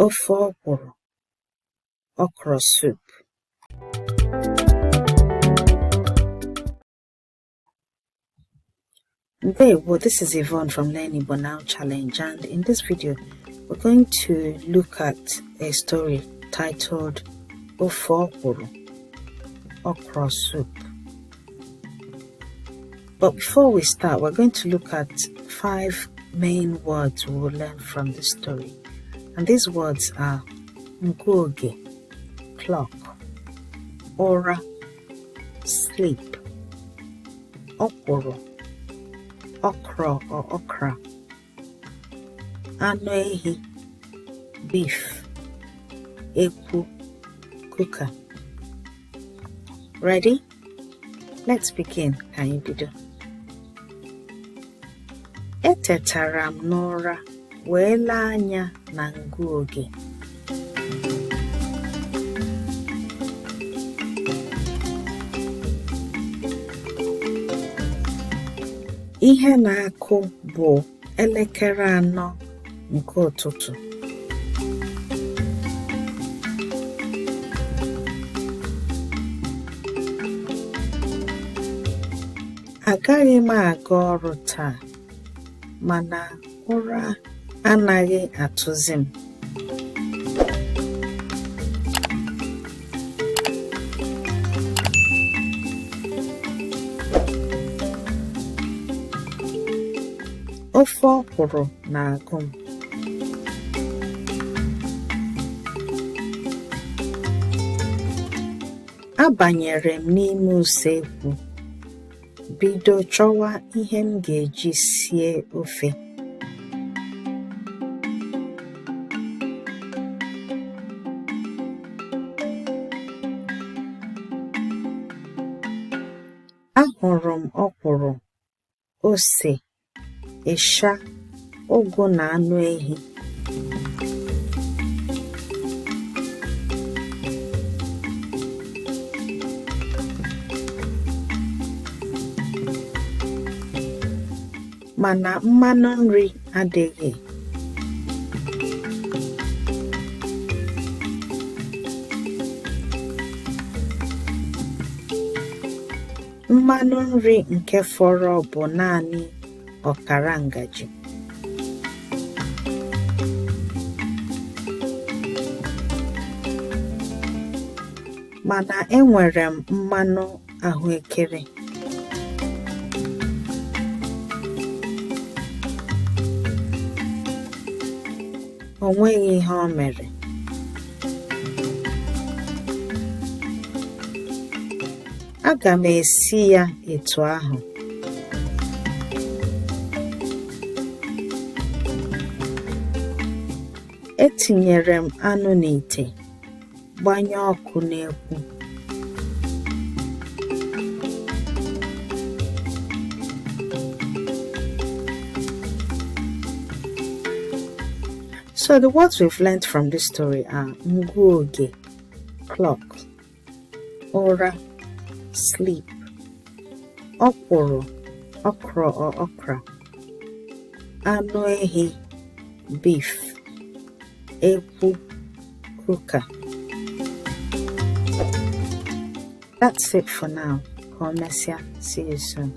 Ofe ọkwụrụ, okra soup. Ndewo, this is Yvonne from Learn Igbo Now Challenge, and in this video we're going to look at a story titled Ofe Ọkwụrụ, Okra Soup. But before we start, we're going to look at 5 main words we will learn from this story. And these words are Ngụoge, clock, ụra, sleep, ọkwụrụ, okra or okra, anụ ehi, beef, ekwu, cooker. Ready? Let's begin. Ka anyị bido. Etetara m n'ụra wee lee anya na ngụoge. Ihe na-akụ bụ elekere 4 nke ụtụtụ. Agaghị m aga ọrụ taa, mana ụra anaghị atụzi m. Ofe ọkwụrụ na-agụ m. Abanyere m n'ime usekwu, bido chọwa ihe m ga-eji sie ofe. Ahụrụ m ọkwụrụ, ose, ịsha, ụgụ na anụ ehi. Mana mmanụ nri adịghị. Mmanụ nri nke fọrọ bụ naanị ọkara ngaji. Mana enwere m mmanụ ahụekere. O nweghị ihe o mere. Aga m esi ya etu ahụ. Etinyere m anụ n'ite, gbanye ọkụ n'ekwu. So the words we've learned from this story are Ngụoge, clock, ụra, sleep, ọkwụrụ, okra or okra, anụ ehi, beef, ekwu, cooker. That's it for now. Ka o mesịa. See you soon.